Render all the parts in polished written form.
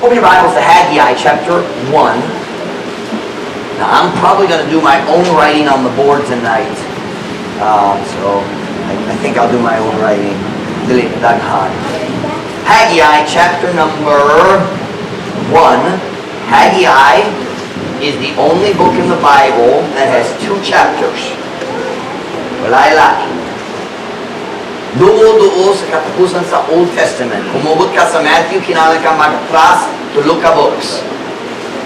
Open your Bibles to Haggai chapter 1. Now, I'm probably going to do my own writing on the board tonight. So I think I'll do my own writing. Dili, daghan. Haggai chapter number 1. Haggai is the only book in the Bible that has two chapters. Walay lain. Duo-duo sa katapusan sa Old Testament. Kung mobot ka sa Matthew, kinahanglan ka mag-atras, tulo ka books.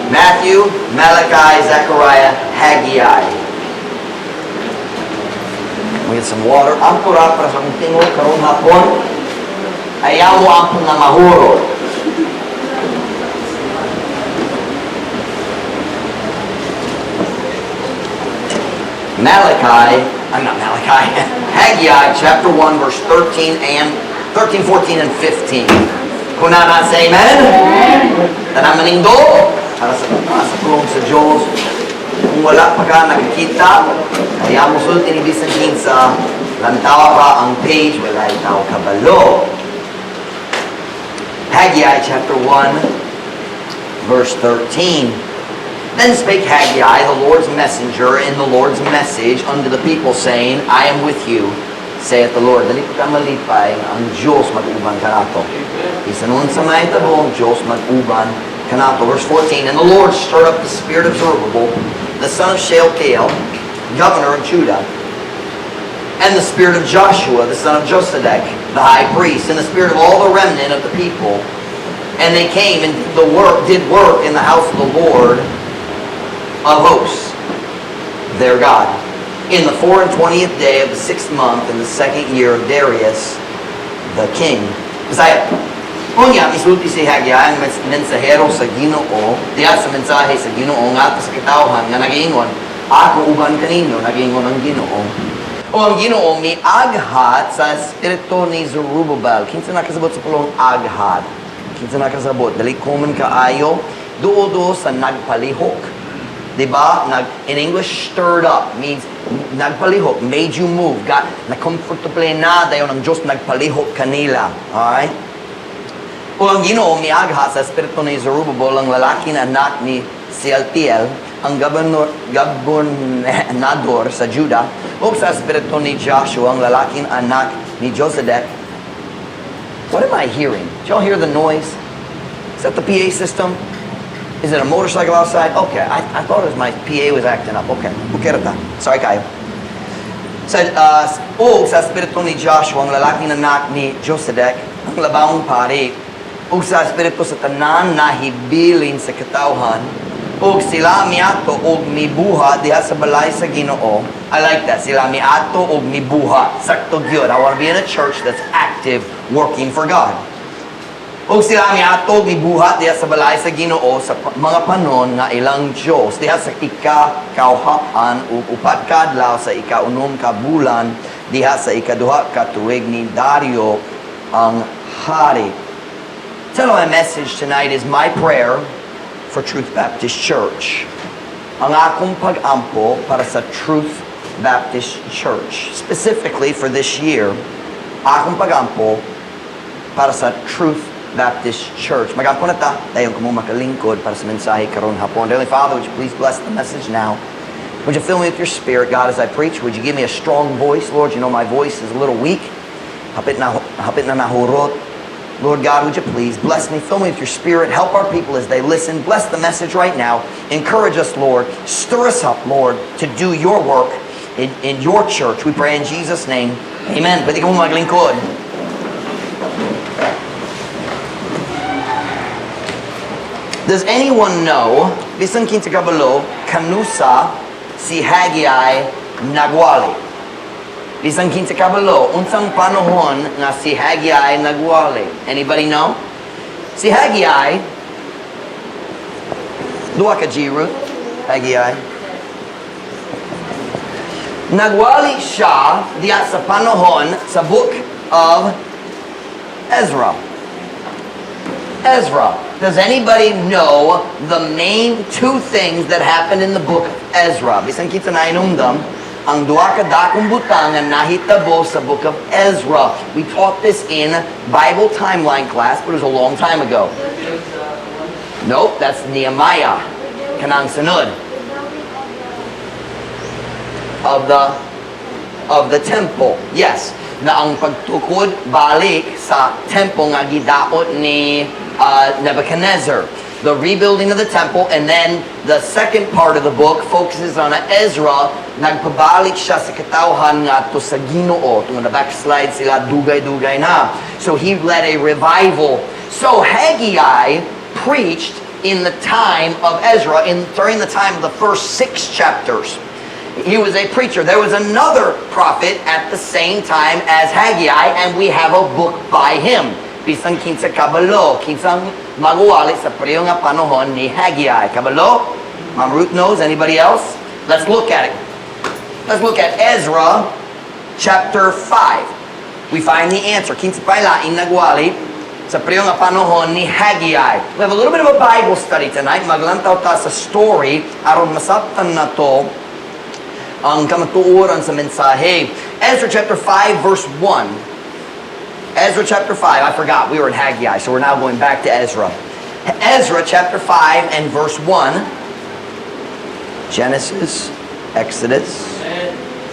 Matthew, Malachi, Zechariah, Haggai. We get some water. Ampo ra para sa akong tingog karong hapon. Ayaw mo ampo nga mahurot. Malachi, I'm not Malachi, Haggai chapter 1 verse 13 and 13, 14, and 15. Kung naa na, say amen. Tanan manindog para sa pulong sa Diyos. Kung wala pa ka nakikita, kaya mo sulti ni bisan kinsa, lantawa pa ang page, wala itaw kabalo. Haggai chapter 1 verse 13. Then spake Haggai, the Lord's messenger, in the Lord's message unto the people, saying, "I am with you, saith the Lord." Dali ka malipay, ang Diyos mag-uban kanato. Bisan unsa mahitabo, ang Diyos mag-uban kanato. Verse 14, "And the Lord stirred up the spirit of Zerubbabel, the son of Shealtiel, governor of Judah, and the spirit of Joshua, the son of Josedech, the high priest, and the spirit of all the remnant of the people. And they came and did work in the house of the Lord of hosts, their God, in the 24th day of the sixth month in the second year of Darius the king." Bisaya. "Unya, misulti si Haggai ang mensahero sa Ginoo, diha sa mensahe sa Ginoo ngadto sa katawhan nga nagaingon, 'Ako uban kaninyo, nagaingon ang Ginoo.' O ang Ginoo miaghat sa espiritu ni Zerubbabel." Kinsa nakasabot sa pulong "aghat"? Kinsa nakasabot? Dali common kaayo. Duo-duo sa nagpalihok. Diba? In English, "stirred up" means nagpalihok, made you move. Got, na-comfortable na, dayon ang Diyos nagpalihok kanila. Alright? "O ang Ginoo miaghat sa espiritu ni Zerubbabel ang lalaki na anak ni Sealtiel, ang gobernador sa Juda, ug sa espiritu ni Joshua ang lalaking anak ni Josedek." What am I hearing? Did y'all hear the noise? Is that the PA system? Is it a motorcycle outside? Okay, I thought it was my PA was acting up. Okay, okay ra ta. Sorry kayo. "Ug sa espiritu ni Joshua, ang lalaking anak ni Josedek, ang labawong pari, ug sa espiritu sa tanan na hibilin sa katawhan, ug sila miato ug mibuhat diha sa balay sa Ginoo." I like that. Sila miato ug mibuhat. Sakto gyud. I want to be in a church that's active, working for God. "Ug sila miato ug mibuhat diha sa balay sa Ginoo sa mga panon nga ilang Dios diha sa ika-kauhapan ug upat ka adlaw sa ikaunom ka bulan diha sa ikaduha ka tuig ni Dario ang hari." Title of my message tonight is "My Prayer for Truth Baptist Church." Ang akong pag-ampo para sa Truth Baptist Church. Specifically for this year, akong pag-ampo para sa Truth Baptist Church. Magampo na ta, dayon kamo makalingkod para sa mensahe karon hapon. Dearly Father, would you please bless the message now? Would you fill me with your Spirit, God, as I preach? Would you give me a strong voice, Lord? You know my voice is a little weak. Hapit na nahurot. Lord God, would you please bless me, fill me with your Spirit, help our people as they listen. Bless the message right now. Encourage us, Lord. Stir us up, Lord, to do your work in your church. We pray in Jesus' name. Amen. Pwede ka mo maglingkod. Does anyone know, bisan kinsa kabalo, kanusa si Haggai nagwali? Bisan kinsa kabalo, unsang panahon nga si Haggai nagwali? Anybody know? Si Haggai, duha ka G, Ruth? Haggai. Nagwali siya diya sa panahon sa book of Ezra. Ezra. Does anybody know the main two things that happened in the book of Ezra? Bisan kinsa nahinumdom, ang duha ka dakong butang nga nahitabo sa book of Ezra. We taught this in Bible timeline class, but it was a long time ago. There's one Nope, that's Nehemiah. Kanang sunod. Of the temple. Yes, na ang pagtukod balik sa temple nga gidaot ni Nebuchadnezzar. The rebuilding of the temple, and then the second part of the book focuses on Ezra, nagpabalik siya sa katawhan ngadto sa Ginoo tungod na backslide sila dugay-dugay na. So he led a revival. So Haggai preached in the time of Ezra, in during the time of the first six chapters. He was a preacher. There was another prophet at the same time as Haggai, and we have a book by him. Bisan kinsa kabalo, kinsang magwali sa pareho nga panahon ni Haggai. Kabalo? Ma'am Ruth knows. Anybody else? Let's look at it. Let's look at Ezra chapter 5. We find the answer. Kinsa pa laing nagwali sa pareho nga panahon ni Haggai. We have a little bit of a Bible study tonight. Maglantaw ta sa story aron masabtan nato ang kamatuoran sa mensahe. Ezra chapter 5 verse 1. Ezra chapter 5. I forgot we were in Haggai, so we're now going back to Ezra. Ezra chapter 5 and verse 1. Genesis, Exodus,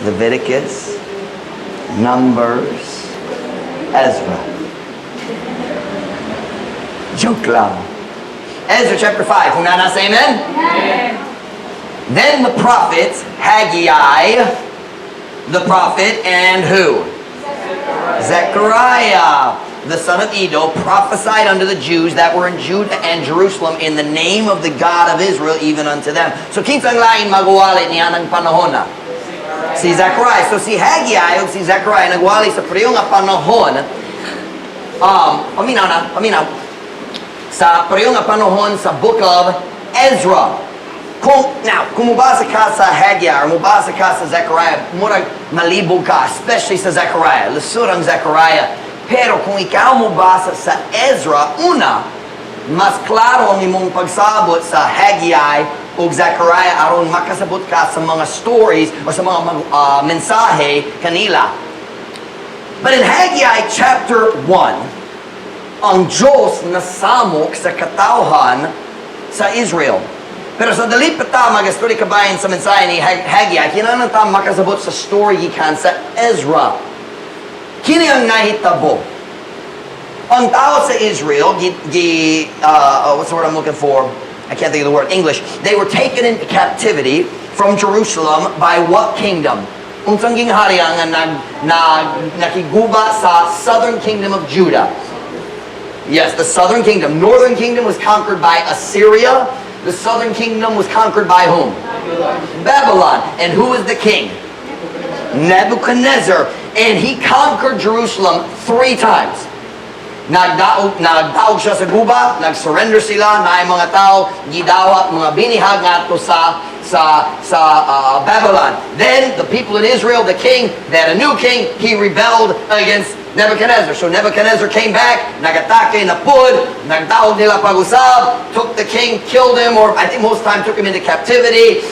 Leviticus, Numbers, Ezra. Joke lang. Ezra chapter 5. Kung naa na, say amen? Amen. Then the prophets, Haggai, the prophet, and who? Zechariah, the son of Iddo, prophesied unto the Jews that were in Judah and Jerusalem in the name of the God of Israel, even unto them. So, kinsang lain magwali niya ng panahon na? Si Zechariah. So, si Haggai o si Zechariah nagwali sa pareho nga panahon. Paminaw na, paminaw. Sa pareho nga panahon sa book of Ezra. Now, kung mubasa ka sa Haggai or mubasa ka sa Zechariah, murag malibog ka, especially sa Zechariah. Lisod ang Zechariah. Pero kung ikaw mubasa sa Ezra, una, mas klaro ang imong pagsabot sa Haggai o Zechariah aron makasabot ka sa mga stories o sa mga mensahe kanila. But in Haggai chapter 1, ang Diyos nasamok sa katawhan sa Israel. Pero sa dali pa ta mag-story kabahin sa mensahe ni Haggai, kinahanglan ta makasabot sa story gikan sa Ezra. Kini ang nahitabo. Ang tao sa Israel, what's the word I'm looking for? I can't think of the word. English. They were taken into captivity from Jerusalem by what kingdom? Unsang gingharian nga nag nakiguba sa southern kingdom of Judah? Yes, the southern kingdom. Northern kingdom was conquered by Assyria. The southern kingdom was conquered by whom? Babylon. And who was the king? Nebuchadnezzar. And he conquered Jerusalem three times. Nagdaog siya sa guba, nag-surrender sila, naay mga tao, gidawat mga binihag ngadto sa Babylon. Then the people in Israel, the king, they had a new king, he rebelled against Nebuchadnezzar. So Nebuchadnezzar came back, nagatake, napud, nagdaog nila pag-usab, took the king, killed him, or I think most time took him into captivity.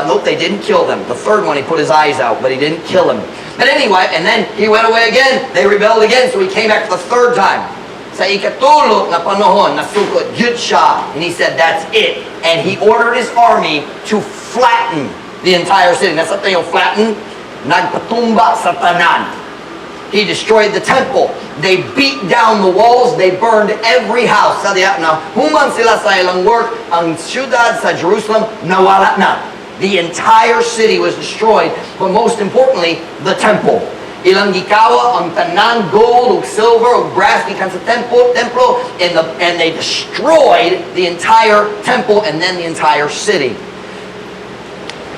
Nope, they didn't kill them. The third one, he put his eyes out, but he didn't kill him. But anyway, and then he went away again. They rebelled again, so he came back for the third time. Sa ikatulo na panahon, nasukot jud siya, and he said, "That's it." And he ordered his army to flatten the entire city. Nasabtan yung flatten? Nagpatumba sa tanan. He destroyed the temple. They beat down the walls. They burned every house. Sa diha na human sila sa ilang work, ang syudad sa Jerusalem nawala na. The entire city was destroyed, but most importantly, the temple. Ilang gikawa ang tanan gold ug silver ug brass gikan sa templo and they destroyed the entire temple and then the entire city.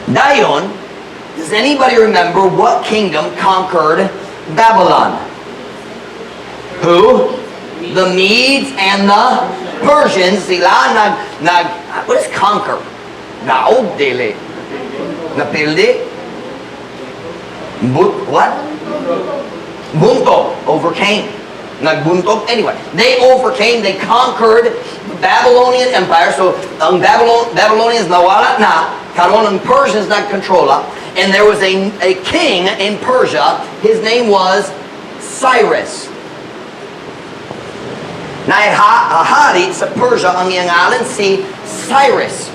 Dayon, does anybody remember what kingdom conquered Babylon? Who? The Medes and the Persians. Sila nag, what is conquer? Daog, dili. Napildi? What? Buntog. Overcame. Nagbuntog. Anyway, they overcame, they conquered the Babylonian Empire. So, ang Babylonians nawala na, karon ang Persians nagkontrola. And there was a king in Persia. His name was Cyrus. Naay hari sa Persia, ang iyang ngalan si Cyrus.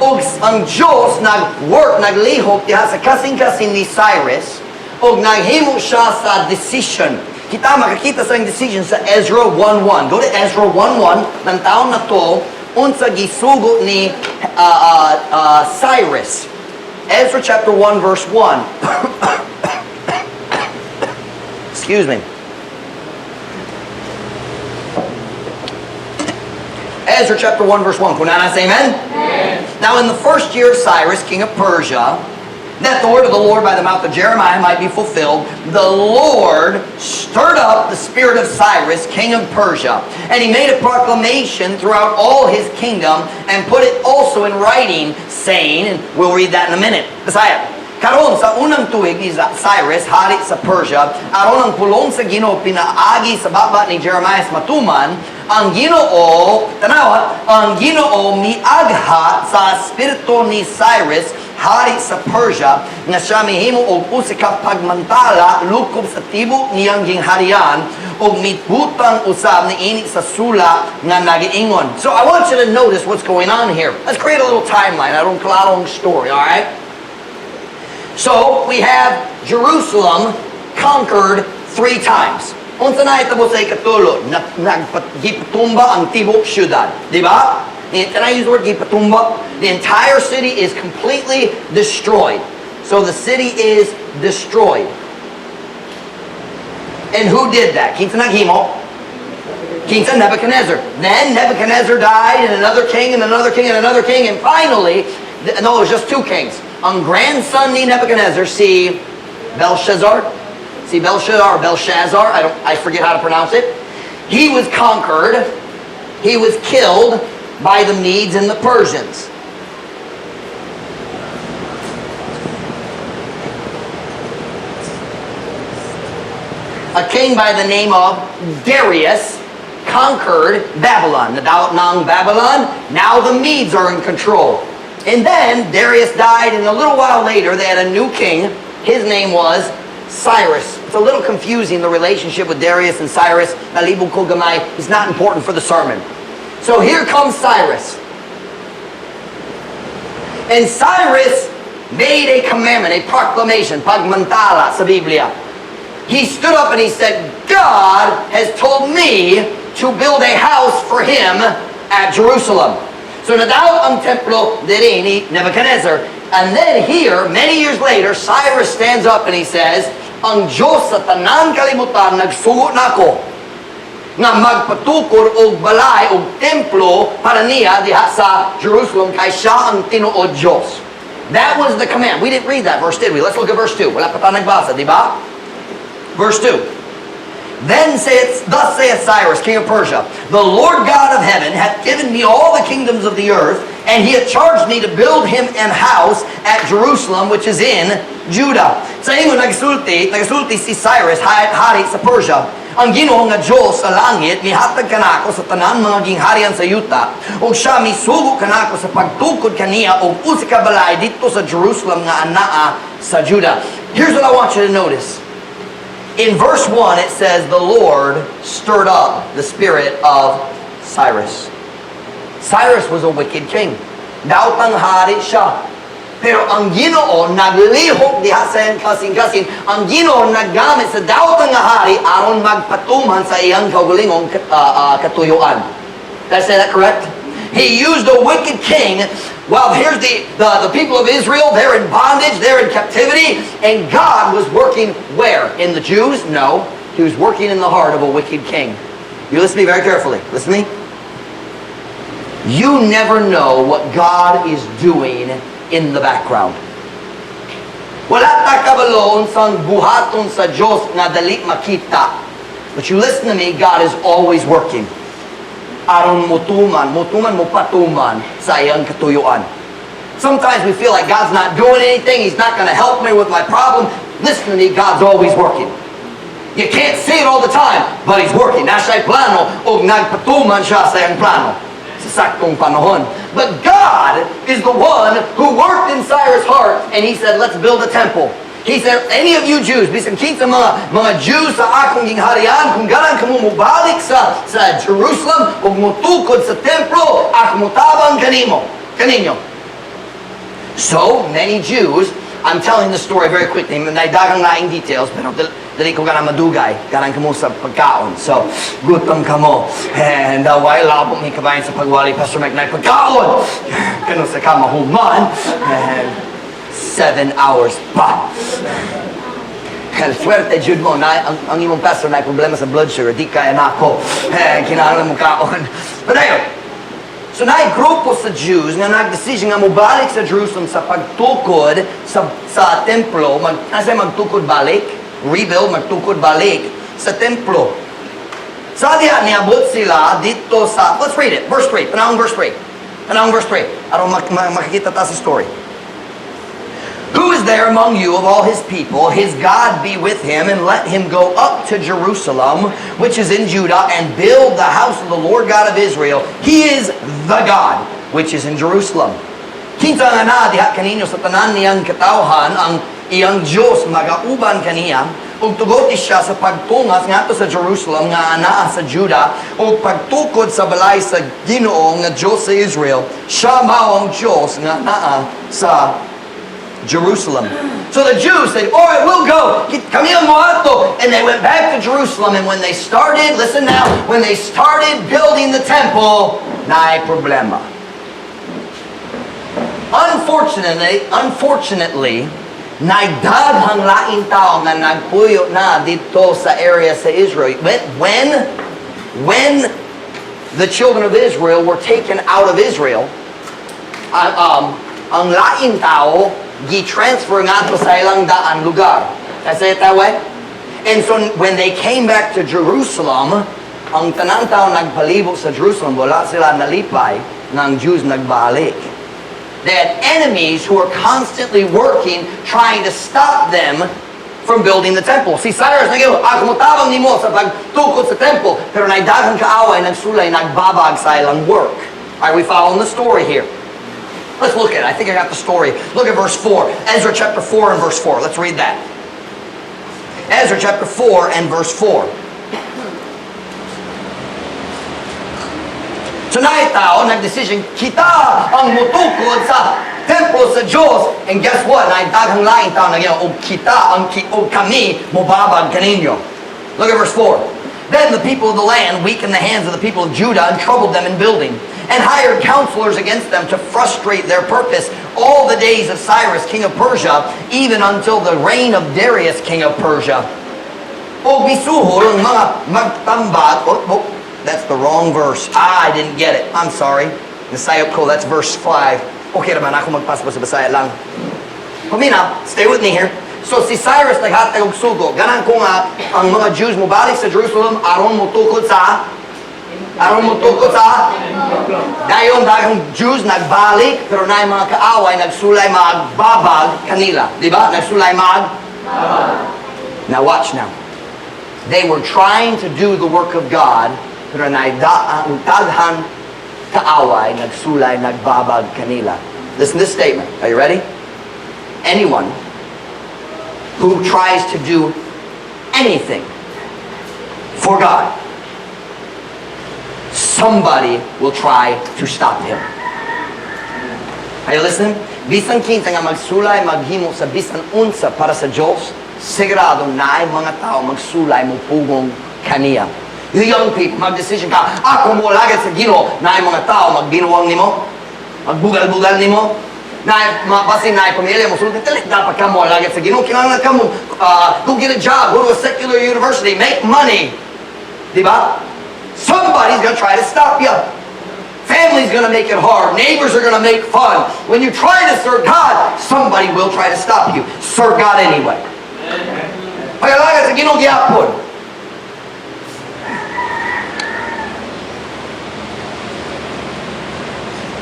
Ug ang Diyos nag-work, naglihok diha sa kasing-kasing ni Cyrus, ug naghimo siya sa decision. Kita makakita sa decision sa Ezra 1:1. Go to Ezra 1:1 ng taon na to, unsa gisugo ni Cyrus. Ezra chapter 1 verse 1. Excuse me. Ezra chapter 1 verse 1. Kung naa, say amen? Amen. Now in the first year of Cyrus, king of Persia, that the word of the Lord by the mouth of Jeremiah might be fulfilled, the Lord stirred up the spirit of Cyrus, king of Persia, and he made a proclamation throughout all his kingdom and put it also in writing, saying, and we'll read that in a minute. Bisaya. Karon sa unang tuig ni Cyrus, hari sa Persia, aron ang pulong sa Ginoo pinaagi sa baba ni Jeremias matuman, ang Ginoo, tanawa, ang Ginoo miaghat sa espiritu ni Cyrus, hari sa Persia, nga siya mihimo og usa ka pagmantala lukob sa tibuok niyang gingharian ug mitbutang usab niini sa sula nga nagiingon. So I want you to notice what's going on here. Let's create a little timeline aron klarong story, all right? So, we have Jerusalem conquered three times. Unsa na itabo sa ikatulo? Nagpatumba ang tibok syudad. Di ba? Can I use the word gipatumba? The entire city is completely destroyed. So the city is destroyed. And who did that? Kinsa naghimo? Kinsa? Nebuchadnezzar. Then Nebuchadnezzar died, and another king, and another king, and another king, and finally, no, it was just two kings. Ang grandson ni Nebuchadnezzar, si Belshazzar, si Belshazzar, Belshazzar, I don't, I forget how to pronounce it. He was conquered. He was killed by the Medes and the Persians. A king by the name of Darius conquered Babylon. Nadaot ng Babylon, now the Medes are in control. And then Darius died, and a little while later they had a new king. His name was Cyrus. It's a little confusing, the relationship with Darius and Cyrus. Nalibog ko gamay. It's not important for the sermon. So here comes Cyrus. And Cyrus made a commandment, a proclamation, pagmantala sa Biblia. He stood up and he said, "God has told me to build a house for him at Jerusalem." So nadaot ang templo diri ni Nebuchadnezzar. And then here, many years later, Cyrus stands up and he says, "Ang Diyos sa tanan kalibutan nagsugo nako nga magpatukor og balay og templo para niya diha sa Jerusalem kay siya ang tinuod Diyos." That was the command. We didn't read that verse, did we? Let's look at verse 2. Wala pa ta nagbasa, di ba? Verse 2. Then saith, thus saith Cyrus, king of Persia, "The Lord God of heaven hath given me all the kingdoms of the earth, and he hath charged me to build him an house at Jerusalem, which is in Judah." Sa ingon nagsulti si Cyrus, hari sa Persia, "Ang Ginoo nga Dios sa langit mihatag kanako sa tanan mga gingharian sa yuta, ug siya misugo kanako sa pagtukod kaniya og usa ka balay didto sa Jerusalem nga anaa sa Judah." Here's what I want you to notice. In verse 1, it says, "The Lord stirred up the spirit of Cyrus." Cyrus was a wicked king. Daotang hari siya. Pero ang Ginoo naglihok diha sa iyang kasing-kasing. Ang Ginoo naggamit sa daotang nga hari aron magpatuman sa iyang kaugalingong katuyuan. Did I say that correct? He used a wicked king. Well, here's the people of Israel. They're in bondage. They're in captivity. And God was working where? In the Jews? No. He was working in the heart of a wicked king. You listen to me very carefully. Listen to me. You never know what God is doing in the background. Wala ta kabalo unsang buhaton sa Diyos nga dali makita. But you listen to me, God is always working aron mutuman, mupatuman sa iyang katuyuan. Sometimes we feel like God's not doing anything, He's not going to help me with my problem. Listen to me, God's always working. You can't see it all the time, but He's working. Naa siya'y plano o nagpatuman siya sa iyang plano sa saktong panahon. But God is the one who worked in Cyrus' heart, and he said, "Let's build a temple." He said, "Any of you Jews, bisan kinsa mga Jews sa akong gingharian, kung ganahan kamo mobalik sa Jerusalem ug motukod sa templo, ako motabang kaninyo." So, many Jews, I'm telling the story very quickly, naay daghang laing details, pero dili ko ganahan madugay, ganahan kamo sa pagkaon. So, gutom kamo. And while labo mi kabahin sa pagwali, Pastor Mike, naay pagkaon! Kano sa kamahuman. And 7 hours pa. Swerte jud mo na ang imong pastor na problema sa blood sugar, di kaya nako. Eh, kinahanglan mo kaon. But ayun, so naay grupo sa Jews nga nagdesisyon nga mobalik sa Jerusalem sa pagtukod sa templo, nasa magtukod balik, rebuild, magtukod balik sa templo. Sa diha niabot sila dito sa, let's read it, verse 3, panahon verse 3. Panahon verse 3, aron makikita ta sa story. "Who is there among you of all his people? His God be with him, and let him go up to Jerusalem, which is in Judah, and build the house of the Lord God of Israel. He is the God which is in Jerusalem. Kinsa nga naa diha kaninyo sa tanan niyang katawhan, ang iyang Dios magauban kaniya, ug tugoti siya sa pagtungas ngadto sa Jerusalem nga anaa sa Judah ug pagtukod sa balay sa Ginoo nga Dios sa Israel. Siya mao ang Dios nga naa sa Jerusalem." So the Jews said, "All right, we'll go. Kami ang moadto." And they went back to Jerusalem. And when they started, listen now, when they started building the temple, naay problema. Unfortunately, naay daghang laing tao nga nagpuyo na dito sa area sa Israel. When the children of Israel were taken out of Israel, ang laing tao gi-transfer ngadto sa ilang daan lugar. Can I say it that way? And so when they came back to Jerusalem, ang tanang tao nagpalibot sa Jerusalem, wala sila nalipay nga ang Jews nagbalik. They had enemies who were constantly working, trying to stop them from building the temple. Si Cyrus nag "Ako motabang nimo sa pagtukod sa temple," pero naay daghang kaaway nagsulay, nagbabag sa ilang work. Are we following the story here? Let's look at it. I think I got the story. Look at verse 4. Ezra chapter 4 and verse 4. Let's read that. Ezra chapter 4 and verse 4. So naay tao, nagdesisyon, kita ang mutukod sa templo sa Diyos. And guess what? Naay daghang laing tao nag og kita ang og kami mobabag kaninyo. Look at verse 4. "Then the people of the land weakened the hands of the people of Judah and troubled them in building, and hired counselors against them to frustrate their purpose all the days of Cyrus, king of Persia, even until the reign of Darius, king of Persia. Og misuhol ang mga magtambag." Oh, that's the wrong verse. Ah, I didn't get it. I'm sorry. Nasayop ko, that's verse 5. Okay naman ako magpasa sa Bisaya lang. Pamina, stay with me here. So si Cyrus naghatag og sugo. Ganahan ko nga ang mga Jews mobalik sa Jerusalem aron motukod sa. Dayon daghang Jews nagbalik, pero naay mga kaaway nagsulay magbabag kanila, di ba? Nagsulay mag. Now watch now. They were trying to do the work of God, pero naay ang daghan kaaway nagsulay nagbabag kanila. Listen to this statement. Are you ready? Anyone who tries to do anything for God, somebody will try to stop him. Are you listening? Bisan kinsa nga magsulay maghimo sa bisan unsa para sa Diyos, sigurado naay mga tao magsulay mo pugong kaniya. You young people, mag-decision ka, "Ako mo alagad sa Ginoo," naay mga tao magbinuang nimo, magbugal-bugal nimo, na basin naay pamilya mo, sulti, "Dili dapat ka mo alagad sa Ginoo, kinahanglan ka mo, go get a job, go to a secular university, make money." Di ba? Somebody's gonna try to stop you. Family's gonna make it hard. Neighbors are gonna make fun. When you try to serve God, somebody will try to stop you. Serve God anyway. Pag-alagad sa Ginoo gyapon.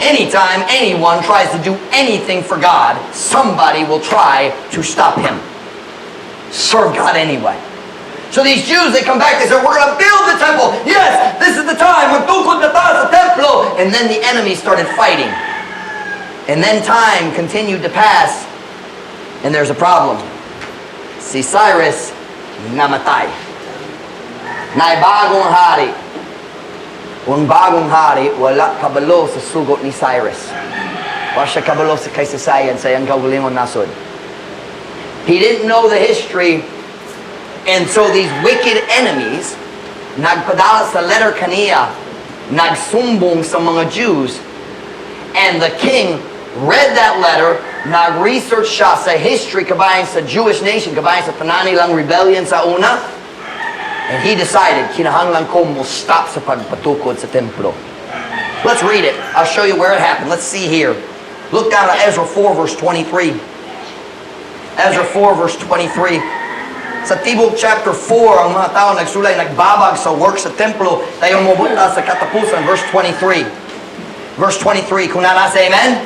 Anytime anyone tries to do anything for God, somebody will try to stop him. Serve God anyway. So these Jews, they come back, they say, "We're going to build the temple. Yes, this is the time. Magtukod na ta sa templo." And then the enemy started fighting. And then time continued to pass, and there's a problem. Si Cyrus namatay. Naay bagong hari. Ang bagong hari, wala kabalo sa sugot ni Cyrus. Wa siya kabalo sa kasaysayan sa iyang kaugalingon nasod. He didn't know the history, and so these wicked enemies, nagpadala sa letter kaniya, nagsumbong sa mga Jews, and the king read that letter, nag-research siya sa history kabahin sa Jewish nation, kabahin sa tanan nilang rebellion sa una, and he decided, "Kinahanglan ko mo stop sa pagpatukod sa templo." Let's read it. I'll show you where it happened. Let's see here. Look down at Ezra 4 verse 23. Ezra 4 verse 23. Sa tibok chapter 4, ang mga tao nagsulay, nagbabag sa work sa templo, dayon moabot ta sa katapusan, verse 23. Verse 23, kung naa na, say amen?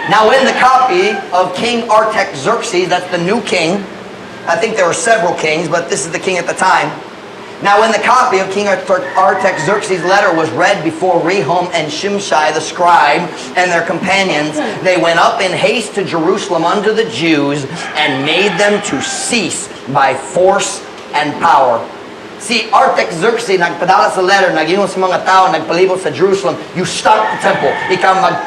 Now in the copy of King Artaxerxes, that's the new king, I think there were several kings, but this is the king at the time. Now when the copy of King Artaxerxes' letter was read before Rehum and Shimshai the scribe and their companions, they went up in haste to Jerusalem unto the Jews and made them to cease by force and power. Si Artaxerxes nagpadala sa letter, nag-ingon sa mga tao, nagpalibot sa Jerusalem, "You stop the temple. Ikaw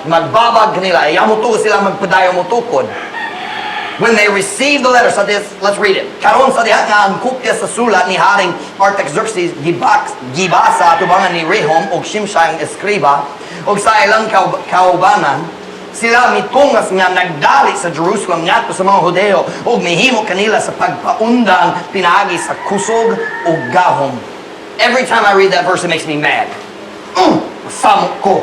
magbabag kanila. Ayaw mo sila magpadayon mo tukod." When they received the letter, sa this, let's read it. Karon sa diha nga ang kopya sa sulat ni Haring Artaxerxes gibasa atubangan ni Rehum ug Shimshai ang eskriba ug sa ilang kaubanan, sila mitungas nga nagdali sa Jerusalem ngadto sa mga Hudeo ug mihimo kanila sa pagpaundang pinaagi sa kusog ug gahom. Every time I read that verse, it makes me mad. Samok ko.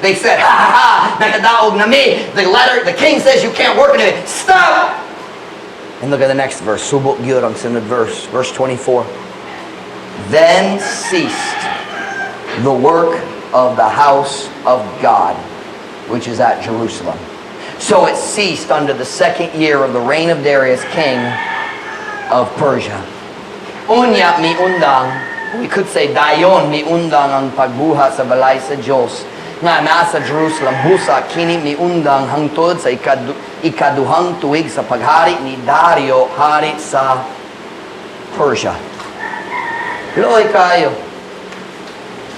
They said, "Ha ha ha, nakadaog na mi. The letter, the king says you can't work in it. Stop!" And look at the next verse. Subok gyud ang sunod verse. Verse 24. Then ceased the work of the house of God, which is at Jerusalem. So it ceased unto the second year of the reign of Darius, king of Persia. Unya miundang, we could say dayon miundang ang pagbuhat sa balay sa Dios nga nasa Jerusalem. Busa kini miundang hangtod sa ikaduhang tuig sa paghari ni Dario, hari sa Persia. Luoy kaayo.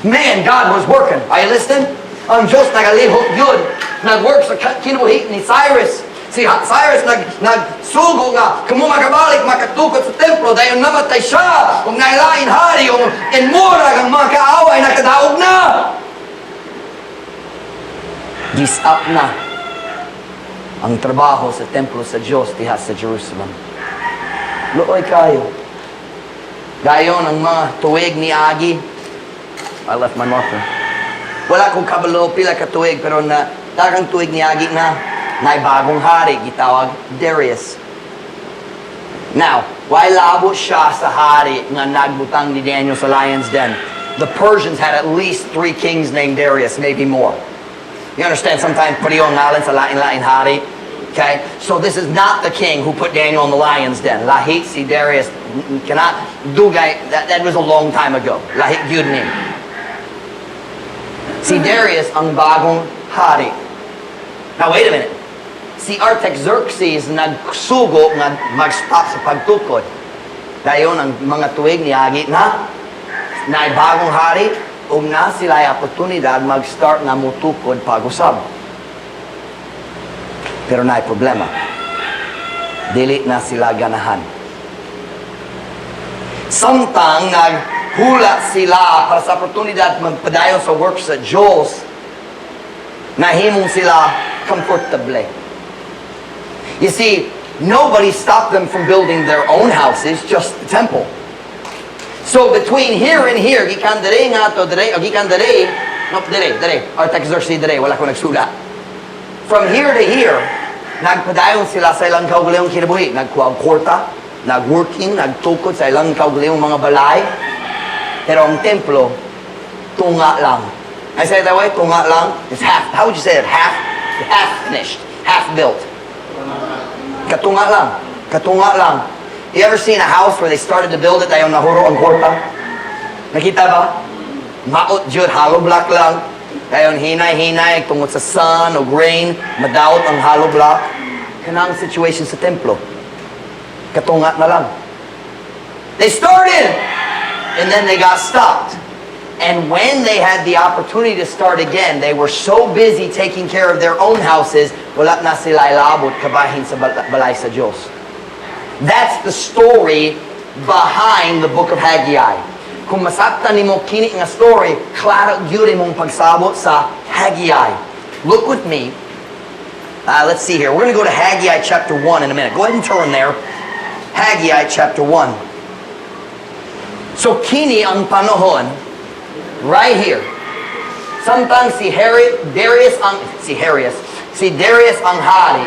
Man, God was working. Are you listening? Ang Diyos nagalihok gyud. Nag-work sa kinabuhi ni Cyrus. Si Cyrus nagsugo nga kamo makabalik makatukod sa templo, dayon namatay siya ug naay lain hari ug murag ang mga kaaway nakadaog na. Gi-stop na ang trabaho sa templo sa Diyos diha sa Jerusalem. Luoy kaayo. Dayon ang mga tuig ni agi. I left my marker. Wala kong kabalo pila ka tuig, pero na daghang tuig ni agi na naay bagong hari gitawag Darius. Now, why labo siya sa hari nga nagbutang ni Daniel sa lion's den? The Persians had at least three kings named Darius, maybe more. You understand, sometimes pareho ang ngalan sa lain-lain hari. Okay? So this is not the king who put Daniel in the lion's den. Lahi si Darius cannot dugay, that was a long time ago. Lahi gyud ni. Si Darius ang bagong hari. Now wait a minute. Si Artaxerxes nagsugo nga mag-stop sa pagtukod. Dayon ang mga tuig niagi na naay bagong hari ug naa sila oportunidad mag-start nga mutukod pag-usab. Pero naay problema. Dili na sila ganahan. Samtang naghula sila para sa oportunidad magpadayon sa work sa Diyos, nahimong sila comfortable. You see, nobody stopped them from building their own houses, just the temple. So between here and here, gikan dire nga to dire, o gikan dire, no, dire, dire, Artaxerxes dire, wala ko nagsulat. From here to here, nagpadayon sila sa ilang kaugalingong kinabuhi. Nagkuha og kwarta, nagworking, nagtukod sa ilang kaugalingong mga balay. Pero ang templo, tunga lang. I say it that way, tunga lang. It's half, how would you say it? Half finished, half built. Katunga lang. Katunga lang. You ever seen a house where they started to build it dayon nahuro ang kwarta? Nakita ba? Maot jud, hollow block lang. Dayon hinay-hinay tungod sa sun o rain, madaot ang hollow block. Kanang situation sa templo. Katunga na lang. They started, and then they got stopped. And when they had the opportunity to start again, they were so busy taking care of their own houses, wala na sila ilabot kabahin sa balay sa Diyos. That's the story behind the book of Haggai. Kung masabtan nimo kini nga story, klaro gyud imong pagsabot sa Haggai. Look with me. Let's see here. We're going to go to Haggai chapter 1 in a minute. Go ahead and turn there. Haggai chapter 1. So kini ang panahon right here. Samtang si Harry, Darius ang si Harrius, si Darius ang hari,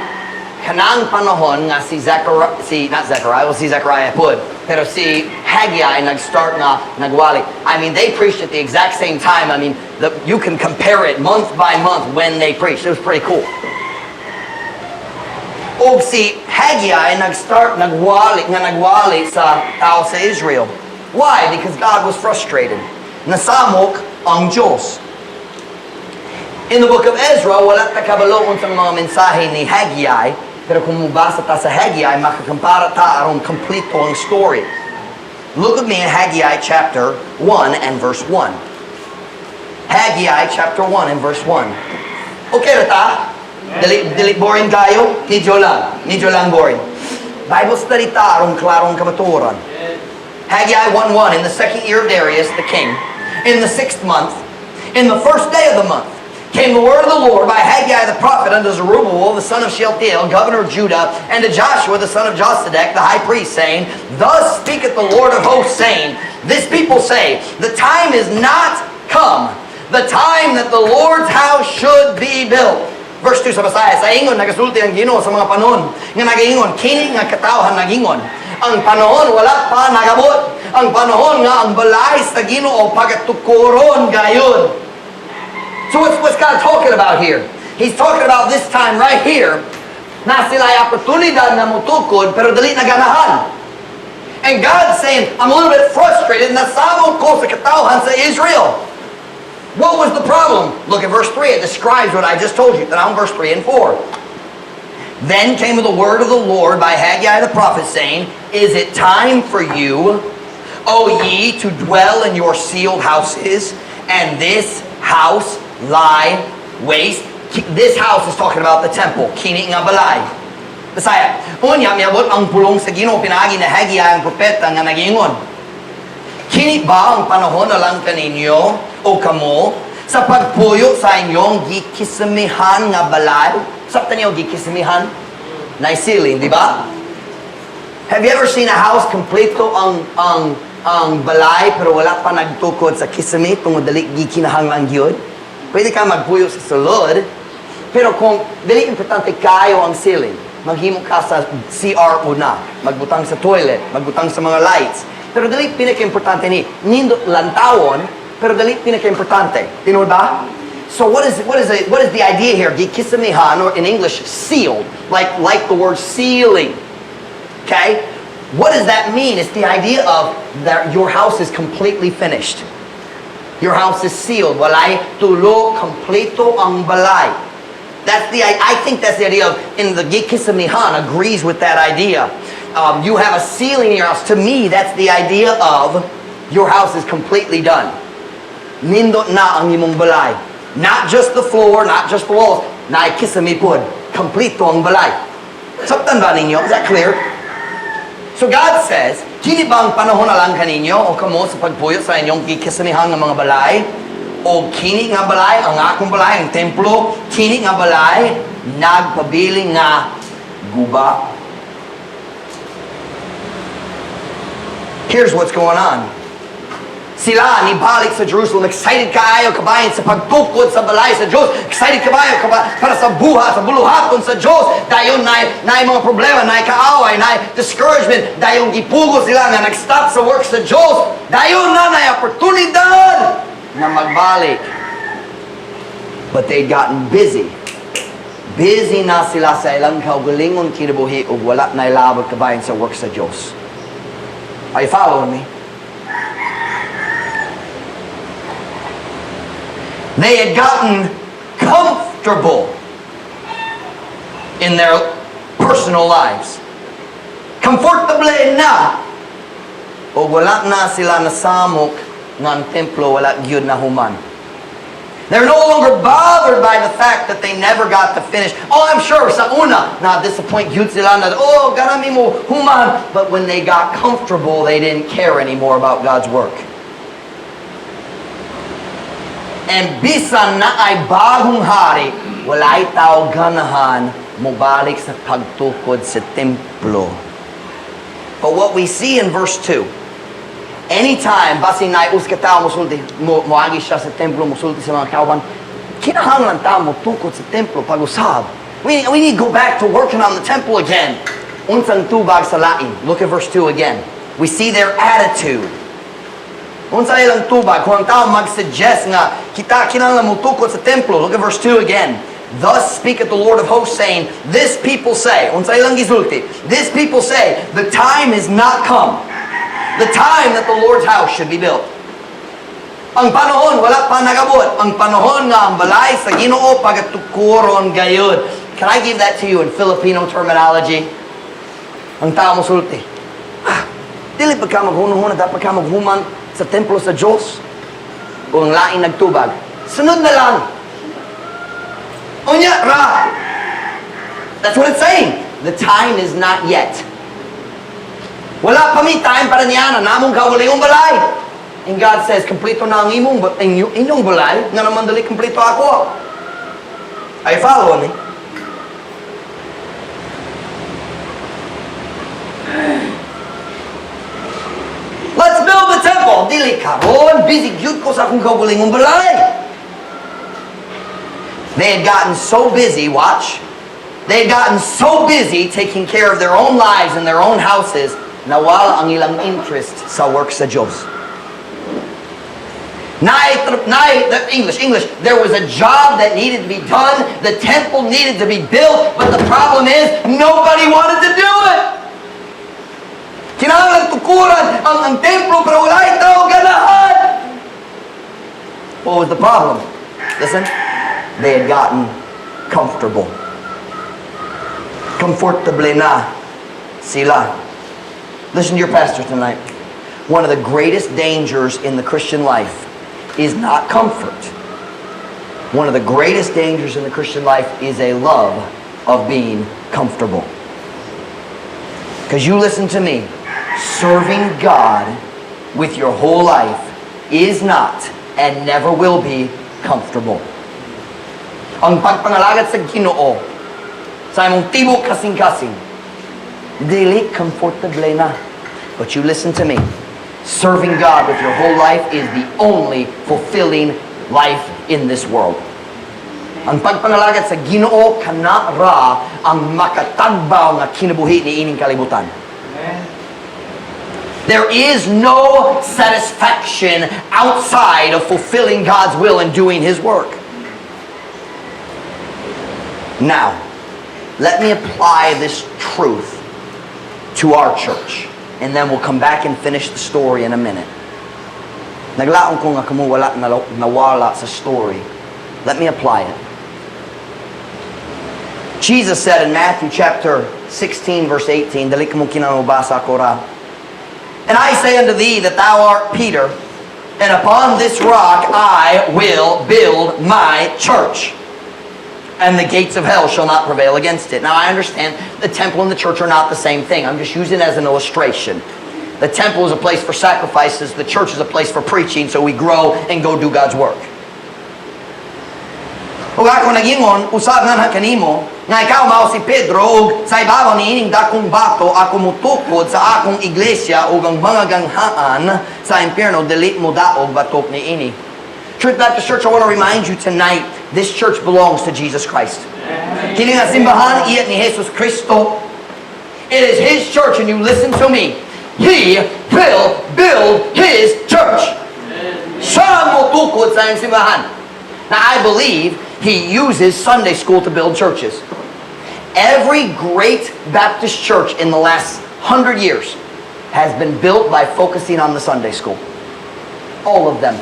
kanang panahon nga si Zechariah, si not Zechariah, well, si Zechariah pud, pero si Haggai nag-start nga nagwali. I mean, they preached at the exact same time. I mean, you can compare it month by month when they preached. It was pretty cool. Og si Haggai nag-start nagwali nga nagwali sa tao sa Israel. Why? Because God was frustrated. Nasamok ang Diyos. In the book of Ezra, wala ta kabalo unsang mga mensahe ni Haggai, pero kung mubasa ta sa Haggai, makakampara ta aron kompleto ang story. Look with me in Haggai chapter 1 and verse 1. Haggai chapter 1 and verse 1. Okay ra ta? Dili, dili boring kayo? Medyo lang. Medyo lang boring. Bible study ta aron klarong kamatuoran. Haggai 1:1. In the second year of Darius the king, in the sixth month, in the first day of the month, came the word of the Lord by Haggai the prophet unto Zerubbabel the son of Shealtiel, governor of Judah, and to Joshua the son of Josedech, the high priest, saying, "Thus speaketh the Lord of hosts, saying, This people say, The time is not come, the time that the Lord's house should be built." Verse 2 sa Bisaya, sa ingon, nagasulti ang Ginoo sa mga panahon, nga nagaingon, kini nga katawhan nagingon, ang panahon wala pa nagabot, ang panahon nga ang balay sa Ginoo pagatukoron gayon. So what's God talking about here? He's talking about this time right here, na sila oportunidad na mutukod, pero dili na ganahan. And God's saying, "I'm a little bit frustrated, nasamok ko sa katawhan sa Israel." What was the problem? Look at verse 3. It describes what I just told you. Now verse 3 and 4. Then came the word of the Lord by Haggai the prophet, saying, "Is it time for you, O ye, to dwell in your ceiled houses, and this house lie waste?" This house is talking about the temple. Kini nga balay. Bisaya. Unya, miabot ang pulong sa Ginoo pinaagi ni Haggai ang propeta nga nagingon, "Kini ba ang panahon na lang kaninyo o kamo sa pagpuyo sa inyong gikisamihan nga balay?" Sabtan niyo gikisamihan? Nice ceiling, di ba? Have you ever seen a house kompleto ang balay pero wala pa nagtukod sa kisame tungod dili gikinahanglan gyud? Pwede ka magpuyo sa sulod, pero kung dili importante kayo ang ceiling, maghimo ka sa CR una, magbutang sa toilet, magbutang sa mga lights. Pero dili pinaka-importante ni nindot lantawon, pero dili pinaka-importante. Tinuod ba? So what is the idea here? Gikisamihan, or in English, ceiled, like the word ceiling. Okay? What does that mean? It's the idea of that your house is completely finished. Your house is sealed. Walay tulo, kompleto ang balay. I think that's the idea of, in the Gikisamihan agrees with that idea. You have a ceiling in your house. To me, that's the idea of your house is completely done. Nindot na ang imong balay. Not just the floor, not just the walls. Naay kisame pod. Kompleto ang balay. Sabtan ba ninyo? Is that clear? So God says, "Kini ba ang panahon na lang kaninyo o kamo sa pagpuyo sa inyong gikisamihan nga mga balay? O kini nga balay, ang akong balay, ang templo, kini nga balay, nagpabiling nga guba?" Here's what's going on. Sila nibalik sa Jerusalem, excited kaayo kabahin sa pagtukod sa balay sa Diyos. Excited kabayo para sa buhat, sa buluhaton sa Diyos. Dayon naay mga problema, naay kaaway, naay discouragement. Dayon gipugo sila nga nag-stop sa work sa Diyos. Dayon na naay oportunidad na magbalik. But they'd gotten busy. Busy na sila sa ilang kaugalingon kinabuhi ug wala na ilabot kabahin sa work sa Diyos. Are you following me? They had gotten comfortable in their personal lives. Kompleto na ang ilang kinabuhi. Comfortable na. O wala na sila nasamok nga ang templo wala gyud na human. They're no longer bothered by the fact that they never got to finish. Oh, I'm sure sa una, na disappoint gyud sila na, "Oh, ganahan mi mo human." But when they got comfortable, they didn't care anymore about God's work. And bisan naay bagong hari, walay tao ganahan mobalik sa pagtukod sa templo. But what we see in verse 2, anytime, basin naay usa ka tao musulti, mo moagi siya sa templo, musulti sa mga kauban, "Kinahanglan ta mo tukod sa templo pag-usab. We need to go back to working on the temple again." Unsang tubag sa lain? Look at verse 2 again. We see their attitude. Unsa ilang tubag? Kung ang tao mag-suggest nga, kita kinahanglan mo tukod sa templo. Look at verse 2 again. "Thus speaketh the Lord of hosts, saying, This people say," unsa ilang gisulti? "This people say, the time is not come, the time that the Lord's house should be built." Ang panahon, wala pa nag-abot. Ang panahon nga ang balay sa Ginoo pagatukuron gayud. Can I give that to you in Filipino terminology? Ang tao mo sulti, "Ah, dili pa ka maghunahuna, dapat ka maghuman sa templo sa Diyos." Kung ang laing nagtubag, "Sunod na lang. Unya, ra." That's what it's saying. The time is not yet. Wala pa may time para niya na namong kaugalingong balay. And God says, "Kompleto na ang imong, inyong balay, nga naman dali kompleto ako." Are you following me? "Let's build the temple." "Dili karon, busy gyud ko sa akong kaugalingong balay." They had gotten so busy, watch. They had gotten so busy taking care of their own lives and their own houses, nawala ang ilang interest sa work sa Diyos. Naay, naay, the English, English, there was a job that needed to be done. The temple needed to be built, but the problem is, nobody wanted to do it. Kinahanglan tukuran ang templo, pero wala tao ganahan. What was the problem? Listen, they had gotten comfortable. Comfortable na sila. Listen to your pastor tonight. One of the greatest dangers in the Christian life is not comfort. One of the greatest dangers in the Christian life is a love of being comfortable. Because you listen to me, serving God with your whole life is not and never will be comfortable. Ang pagpangalagad sa Ginoo sa imong tibok kasing-kasing, dili comfortable na. But you listen to me. Serving God with your whole life is the only fulfilling life in this world. Ang pagpangalagad sa Ginoo kana ra ang makatagbaw nga kinabuhi ni ining kalibutan. There is no satisfaction outside of fulfilling God's will and doing His work. Now, let me apply this truth to our church. And then we'll come back and finish the story in a minute. Naglaom ko nga kamo wala nawala sa story. Let me apply it. Jesus said in Matthew chapter 16 verse 18, dali kamo kinamubasa ko ra. "And I say unto thee that thou art Peter, and upon this rock I will build my church, and the gates of hell shall not prevail against it." Now I understand the temple and the church are not the same thing. I'm just using it as an illustration. The temple is a place for sacrifices. The church is a place for preaching, so we grow and go do God's work. Ug ako nagingon, usab nga na kanimo, nga ikaw mao si Pedro, ug sa ibabaw ni ining dakong bato, ako mutukod sa akong iglesia, ug ang mga ganghaan sa impyerno, dili mo daog batok ni ini. Truth Baptist Church, I want to remind you tonight, this church belongs to Jesus Christ. Kini nga simbahan, iya ni Jesus Cristo. It is His church, and you listen to me. He will build His church. Siya mo tukod sa iyang simbahan. Now, I believe He uses Sunday school to build churches. Every great Baptist church in the last 100 years has been built by focusing on the Sunday school. All of them.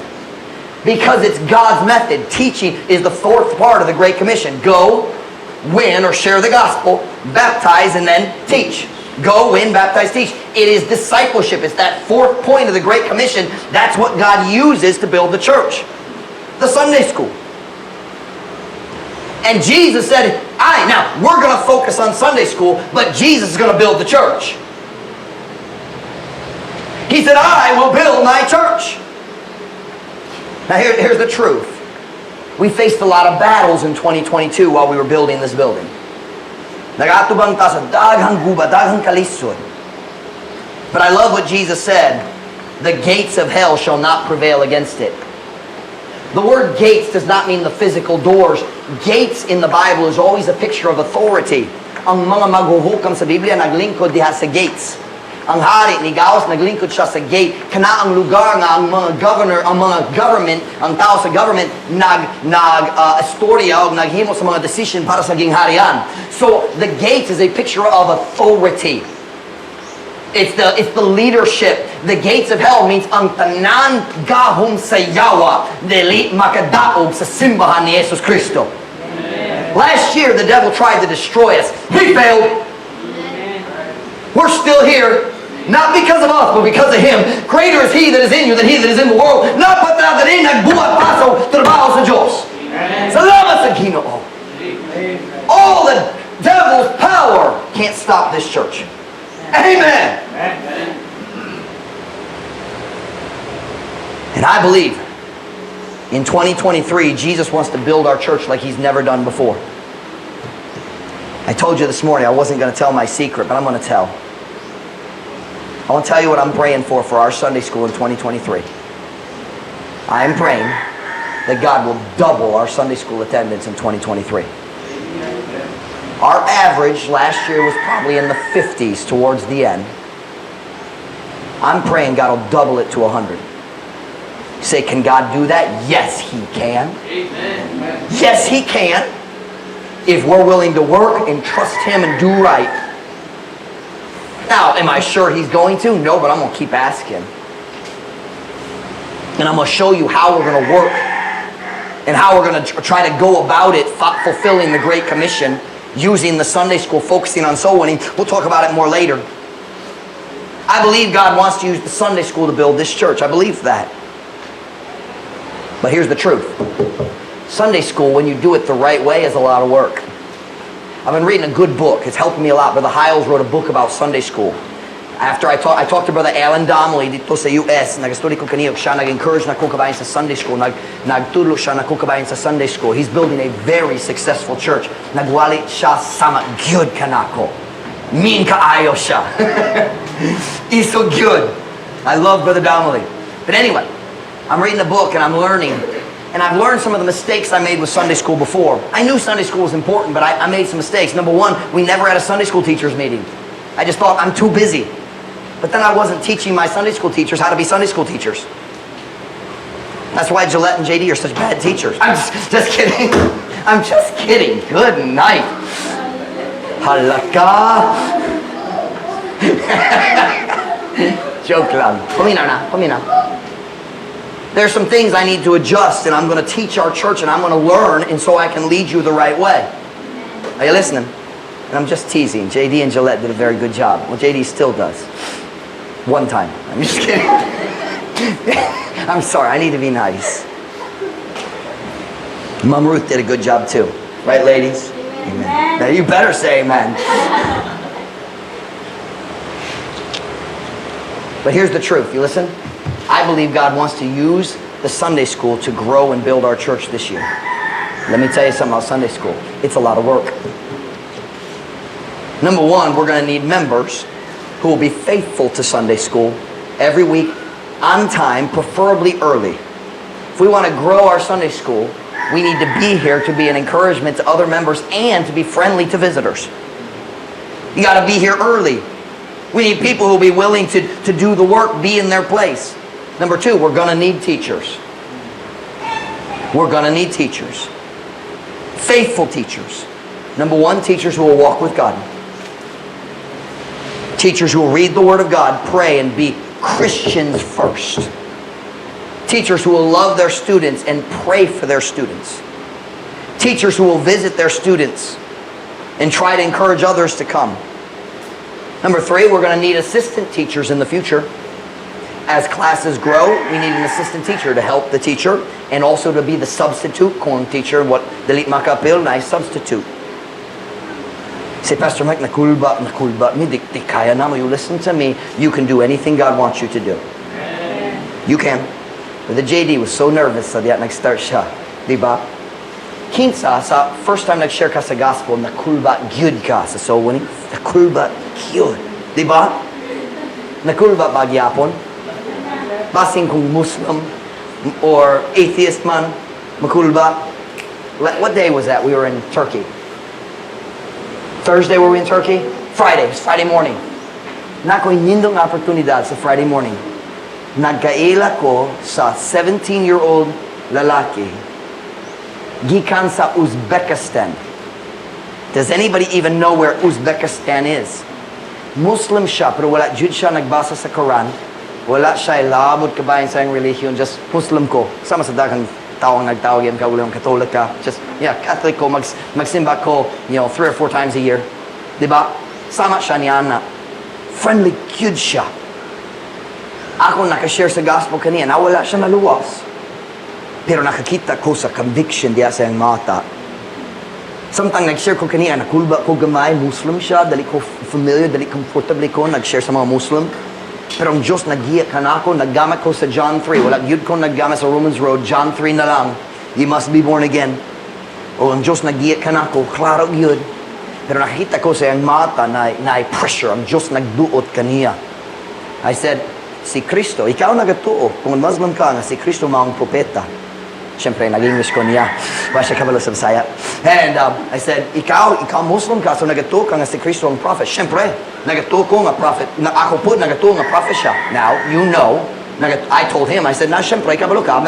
Because it's God's method. Teaching is the fourth part of the Great Commission. Go, win or share the gospel, baptize, and then teach. Go, win, baptize, teach. It is discipleship. It's that fourth point of the Great Commission. That's what God uses to build the church. The Sunday school. And Jesus said, now, we're going to focus on Sunday school, but Jesus is going to build the church. He said, "I will build my church." Now, here's the truth. We faced a lot of battles in 2022 while we were building this building. Nagatubang ta sa daghang guba, daghang kalisod. But I love what Jesus said: "The gates of hell shall not prevail against it." The word "gates" does not mean the physical doors. Gates in the Bible is always a picture of authority. Ang mga maghuhukam sa Biblia naglingkod diha sa gates. Ang hari nigawas, naglingkod siya sa gate. Kana ang lugar nga ang mga governor, ang mga government, ang tao sa government nag istorya o naghimo sa mga decision para sa gingharian. So the gates is a picture of authority. It's the leadership. The gates of hell means ang tanan gahom sa yawa dili makadaog sa simbahan ni Jesus Kristo. Last year, the devil tried to destroy us. He failed. We're still here. Not because of us, but because of Him. Greater is He that is in you than he that is in the world. Naa pa ta diri, nagbuhat pa sa trabaho sa Diyos. Salamat sa Ginoo. All the devil's power can't stop this church. Amen. And I believe in 2023, Jesus wants to build our church like He's never done before. I told you this morning I wasn't going to tell my secret, but I'm going to tell. I want to tell you what I'm praying for our Sunday school in 2023. I am praying that God will double our Sunday school attendance in 2023. Our average last year was probably in the 50s towards the end. I'm praying God will double it to 100. You say, "Can God do that?" Yes, He can. Amen. Yes, He can. If we're willing to work and trust Him and do right. Now, am I sure He's going to? No, but I'm going to keep asking. And I'm going to show you how we're going to work and how we're going to try to go about it, fulfilling the Great Commission, using the Sunday school, focusing on soul winning. We'll talk about it more later. I believe God wants to use the Sunday school to build this church. I believe that. But here's the truth. Sunday school, when you do it the right way, is a lot of work. I've been reading a good book. It's helping me a lot. Brother Hiles wrote a book about Sunday school. After I talked to Brother Alan Donnelly didto sa US, nag-study ko kaniya, siya nag-encourage nako kabahin sa Sunday school, nagtudlo siya nako kabahin sa Sunday school. He's building a very successful church. Nagwali siya sama gyud kanako. Mean kaayo siya. He's so good. I love Brother Donnelly. But anyway, I'm reading the book and I'm learning. And I've learned some of the mistakes I made with Sunday school before. I knew Sunday school was important, but I made some mistakes. Number one, we never had a Sunday school teachers meeting. I just thought, "I'm too busy." But then I wasn't teaching my Sunday school teachers how to be Sunday school teachers. That's why Gillette and JD are such bad teachers. I'm just kidding. I'm just kidding. Good night. Halaka. Joke lang. Paminaw na. Paminaw. There's some things I need to adjust, and I'm going to teach our church, and I'm going to learn, and so I can lead you the right way. Are you listening? And I'm just teasing. JD and Gillette did a very good job. Well, JD still does. One time. I'm just kidding. I'm sorry. I need to be nice. Mom Ruth did a good job too. Right, ladies? Amen. Now you better say amen. But here's the truth. You listen? I believe God wants to use the Sunday school to grow and build our church this year. Let me tell you something about Sunday school. It's a lot of work. Number one, we're going to need members who will be faithful to Sunday school every week on time, preferably early. If we want to grow our Sunday school, we need to be here to be an encouragement to other members and to be friendly to visitors. You got to be here early. We need people who will be willing to do the work, be in their place. Number two, we're going to need teachers. We're going to need teachers. Faithful teachers. Number one, teachers who will walk with God. Teachers who will read the Word of God, pray, and be Christians first. Teachers who will love their students and pray for their students. Teachers who will visit their students and try to encourage others to come. Number three, we're going to need assistant teachers in the future. As classes grow, we need an assistant teacher to help the teacher and also to be the substitute kung teacher what dili makaapil na substitute. Say, "Pastor Mike, nakulba, nakulba mi, di kaya namo." You listen to me. You can do anything God wants you to do. You can. But the JD was so nervous sa diya nag-start siya. Di ba? Kinsa, sa first time nag-share ka sa gospel, nakulba gyud ka sa soul winning. Nakulba gyud. Di ba? Nakulba ba gyapon? Basin kung Muslim or atheist man, makulba. What day was that? We were in Turkey. Thursday were we in Turkey? Friday. It was Friday morning. Naa ko'y nindot nga oportunidad sa Friday morning. Nagkaila ko sa 17-year-old lalaki gikan sa Uzbekistan. Does anybody even know where Uzbekistan is? Muslim siya, pero wala jud siya nagbasa sa Quran. Wala siya labot kabahin sa iyang relihiyon, just Muslim ko. Sama sa daghang tawang nagtawag yan kaugalingong Katolik ka. Just, yeah, Catholic ko, magsimba ko three or four times a year. Di ba? Sama siya niya na. Friendly cute siya. Ako nakashare sa gospel kaniya, na wala siya naluwas. Pero nakakita ko sa conviction diya sa iyang mata. Samtang nag-share ko kaniya, nakulba ko gamay, Muslim siya, dali ko familiar, dali comfortable ko, nag-share sa mga Muslim. Pero ang Diyos nagiya kanako, naggamit ko sa John 3. Wala gyud ko naggamit sa Romans Road, John 3 na lang. You must be born again. O ang Diyos nagiya kanako, klaro gyud. Pero nakita ko sa iyang mata na pressure, ang Diyos nagduot kaniya. I said, "Si Kristo, ikaw nagatuo, kung Muslim ka, nga si Kristo maong propeta." Siyempre, nag-English ko niya. Wa siya kabalo sa Bisaya. And I said, "Ikaw Muslim ka, so nagatuo ka nga si Kristo ang prophet." "Siyempre, nagatuo ko nga prophet. Na, ako po, nagatuo nga prophet siya." Now, I told him, I said, "Na siyempre, kabalo ka,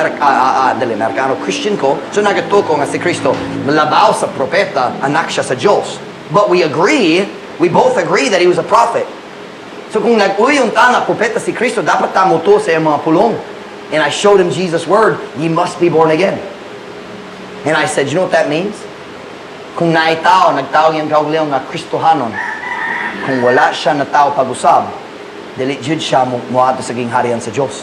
dali, Amerikano, Christian ko, so nagatuo ko nga si Kristo, labaw sa propeta, anak siya sa Diyos. But we agree, we both agree that he was a prophet. So kung nag-uyon ta nga propeta si Kristo, dapat ta motuo sa iyang mga pulong." And I showed him Jesus' word, "Ye must be born again." And I said, "You know what that means? Kung naay tao, nagtawag iyang kaugalingon nga Kristohanon, kung wala siya na tao pag-usab, dili jud siya mo moadto sa gingharian sa Dios."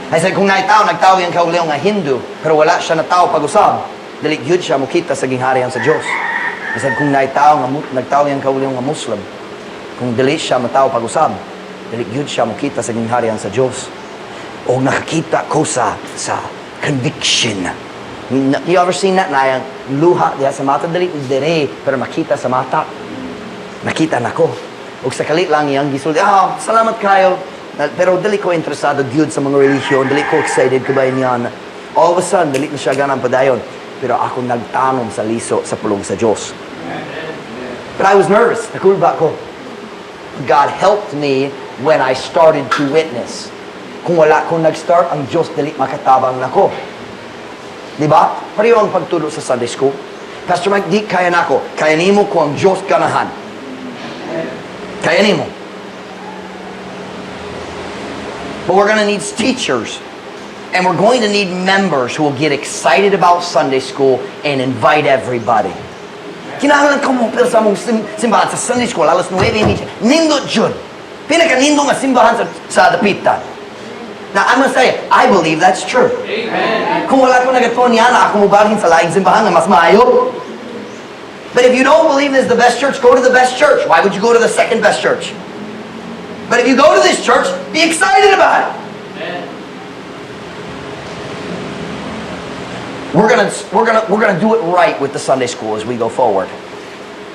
I said, "Kung naay tao, nagtawag iyang kaugalingon nga Hindu, pero wala siya na tao pag-usab, dili jud siya mokita sa gingharian sa Dios." I said, "Kung naay tao nga nagtawag iyang kaugalingon nga Muslim, kung dili siya matawo pag-usab, dili jud siya mokita sa gingharian sa Dios." O nakakita ko sa conviction. You ever seen that? Na yung luha diha sa mata, dili dire, pero makita sa mata. Nakita nako. Og sa kalit lang iyang gisulti, "Ah, salamat kayo. Pero dili ko interesado gyud sa mga relihiyon, dili ko excited kabay niyan." All of a sudden, dili na siya ganang padayon. Pero ako nagtanom sa liso sa pulong sa Diyos. But I was nervous. Nakulba ko. God helped me when I started to witness. Kung wala ko nag-start, ang Diyos dili makatabang nako. Di ba? Pareho ang pagtudlo sa Sunday school. "Pastor Mike, di kaya nako." Kaya nimo kung ang Diyos ganahan. Kaya nimo. But we're going to need teachers. And we're going to need members who will get excited about Sunday school and invite everybody. Kinahanglan ka mo sa among simbahan sa Sunday school, alas 9:30. Nindot jud. Pinakanindot nga simbahan sa Dapitan. Now, I'm gonna say, I believe that's true. Amen. Kung wala ko nagatuo niya na ako mubalhin sa laing simbahan nga mas maayo. But if you don't believe this is the best church, go to the best church. Why would you go to the second best church? But if you go to this church, be excited about it. Amen. We're gonna do it right with the Sunday school as we go forward.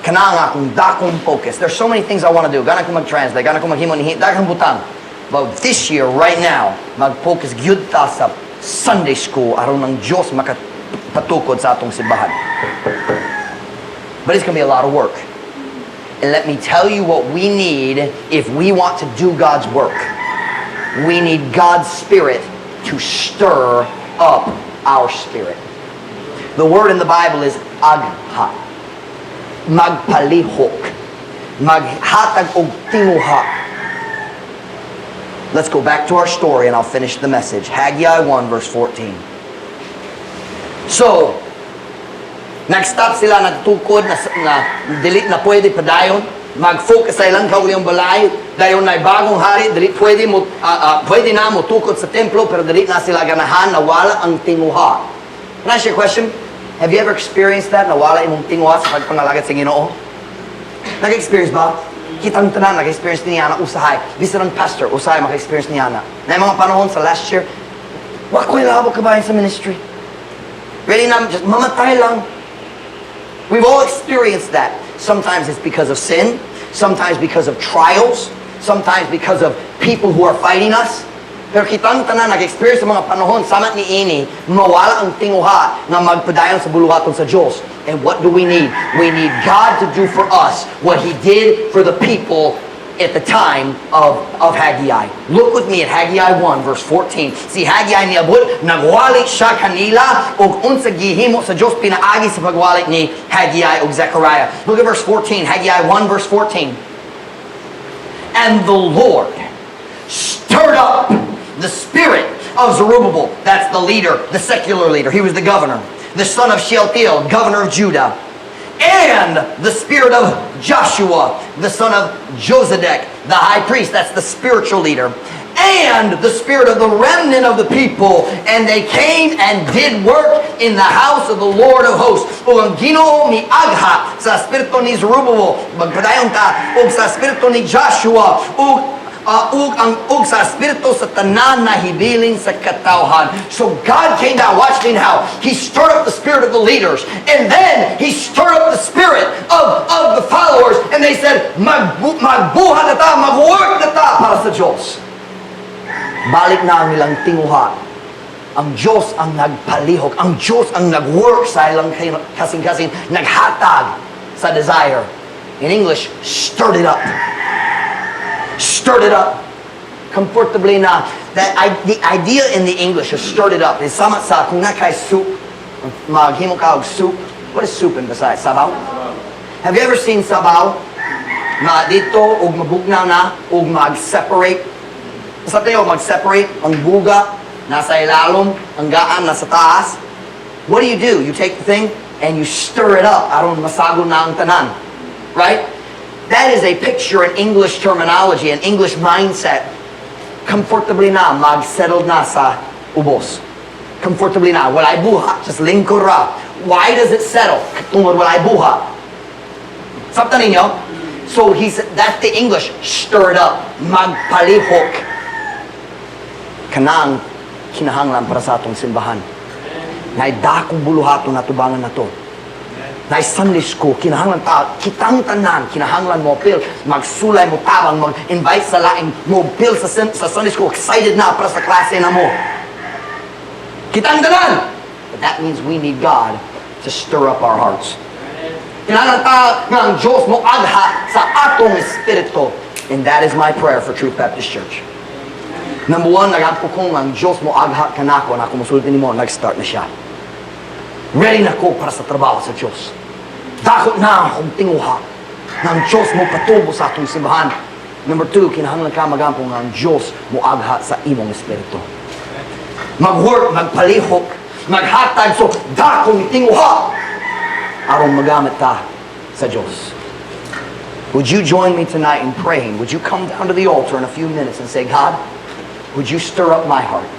Kana ang akong dakong focus. There's so many things I want to do. Gana ko mag-translate, gana ko maghimo ni daghang butang. But this year, right now, mag-focus gyud ta sa Sunday school aron ang Diyos makapatukod sa atong simbahan. But it's gonna be a lot of work. And let me tell you what we need if we want to do God's work. We need God's Spirit to stir up our spirit. The word in the Bible is agha. Magpalihok. Maghatag og tinguha. Let's go back to our story and I'll finish the message. Haggai 1 verse 14. So, nag-stop sila, nagtukod na dili na pwede padayon. Mag-focus sa ilang kaugalingong balay dayon na bagong hari, dili pwede mo pwede na mo tukod sa templo, pero dili na sila ganahan, nawala ang tinguha. Can I ask you a question? Have you ever experienced that? Nawala imong tinguha sa pagpangalagad sa Ginoo? Nag-experience ba? Kitang tanan nag-experience niya na usahay. Bisan ang pastor, usahay maka-experience niya na. Na yung mga panahon sa last year, wa ko'y labot kabahin sa ministry. Ready na, just mamatay lang. We've all experienced that. Sometimes it's because of sin, sometimes because of trials, sometimes because of people who are fighting us. Pero kitang tanan nag-experience sa mga panahon sama ni ini, mawala ang tinguha nga magpadayon sa buluhaton sa Diyos. And what do we need? We need God to do for us what He did for the people at the time of Haggai. Look with me at Haggai 1 verse 14. Si Haggai niabot, nagwali siya kanila og unsa gihimo sa Diyos pinaagi sa pagwali ni Haggai ug Zechariah. Look at verse 14, Haggai 1 verse 14. "And the Lord stirred up the spirit of Zerubbabel." That's the leader, the secular leader. He was the governor. "The son of Shealtiel, governor of Judah. And the spirit of Joshua, the son of Josedech, the high priest." That's the spiritual leader. "And the spirit of the remnant of the people. And they came and did work in the house of the Lord of hosts." Ug ang Ginoo miagha sa espiritu ni Zerubbabel, magpadayon ta, ug sa espiritu ni Joshua, ug ang ug sa espiritu sa tanan na hibilin sa katawhan. So God came down, watch me now. He stirred up the spirit of the leaders, and then He stirred up the spirit of the followers, and they said, "Magbuhat na ta, mag-work na ta para sa Diyos." Balik na ang ilang tinguha. Ang Diyos ang nagpalihok. Ang Diyos ang nag-work sa ilang kasing-kasing, naghatag sa desire. In English, stirred it up, stirred it up. Comfortably na. The idea in the English of "stirred it up" is sama sa kung naa kay soup, maghimo ka og soup. What is soup in Bisaya? Sabaw? Have you ever seen sabaw? Na dito, og mabugnaw na, og mag-separate. Sa tayo, mag-separate ang buga, nasa ilalom, ang gaan, nasa taas. What do? You take the thing and you stir it up aron masagol na ang tanan. Right? That is a picture in English terminology and English mindset. Comfortably na, mag-settle na sa ubos. Comfortably na, walay buhat, just lingkod ra. Why does it settle? Tungod walay buhat. Sabtan ninyo? So that's the English, stir it up, magpalihok. Kanang kinahanglan para sa atong simbahan. Naay dakong buluhaton na tubangan na to. Naay Sunday school, kinahanglan ta, kitang tanan, kinahanglan mo apil, magsulay mo tabang, mag-invite sa laing, mo apil sa Sunday school, excited na para sa klase na mo. Kitang tanan! But that means we need God to stir up our hearts. Kinahanglan ta nga ang Diyos mo agha sa atong espiritu. And that is my prayer for Truth Baptist Church. Number one, nagampo ko nga ang Diyos mo agha kanako na ako musulti nimo, nag-start na siya. Ready na ko para sa trabaho sa Diyos. Dako na akong tinguha nga ang Diyos mo patubo sa atong simbahan. Number two, kinahanglan ka magampo nga ang Diyos mo agha sa imong espiritu. Mag-work, magpalihok, maghatag, so dakong tinguha aron magamit ta sa Diyos. Would you join me tonight in praying? Would you come down to the altar in a few minutes and say, "God, would you stir up my heart?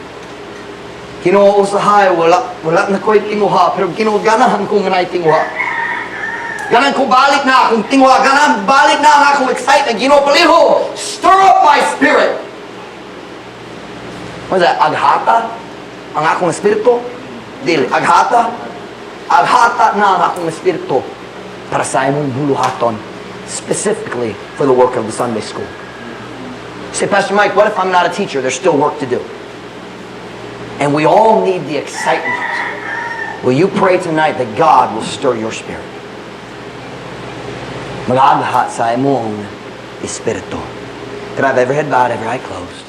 Ginoo, usahay, wala na ko'y tinguha, pero Ginoo, ganahan ko nga naay tinguha. Ganahan ko balik na akong tinguha, ganahan balik na ang akong excitement. Ginoo, palihog, stir up my spirit." What's that? Aghata? Ang akong espiritu? Dili, aghata? Aghata na ang akong espiritu para sa imong buluhaton, specifically for the work of the Sunday school. You say, "Pastor Mike, what if I'm not a teacher?" There's still work to do. And we all need the excitement. Will you pray tonight that God will stir your spirit? Mag-agha sa imong espiritu. Can I have every head bowed, every eye closed?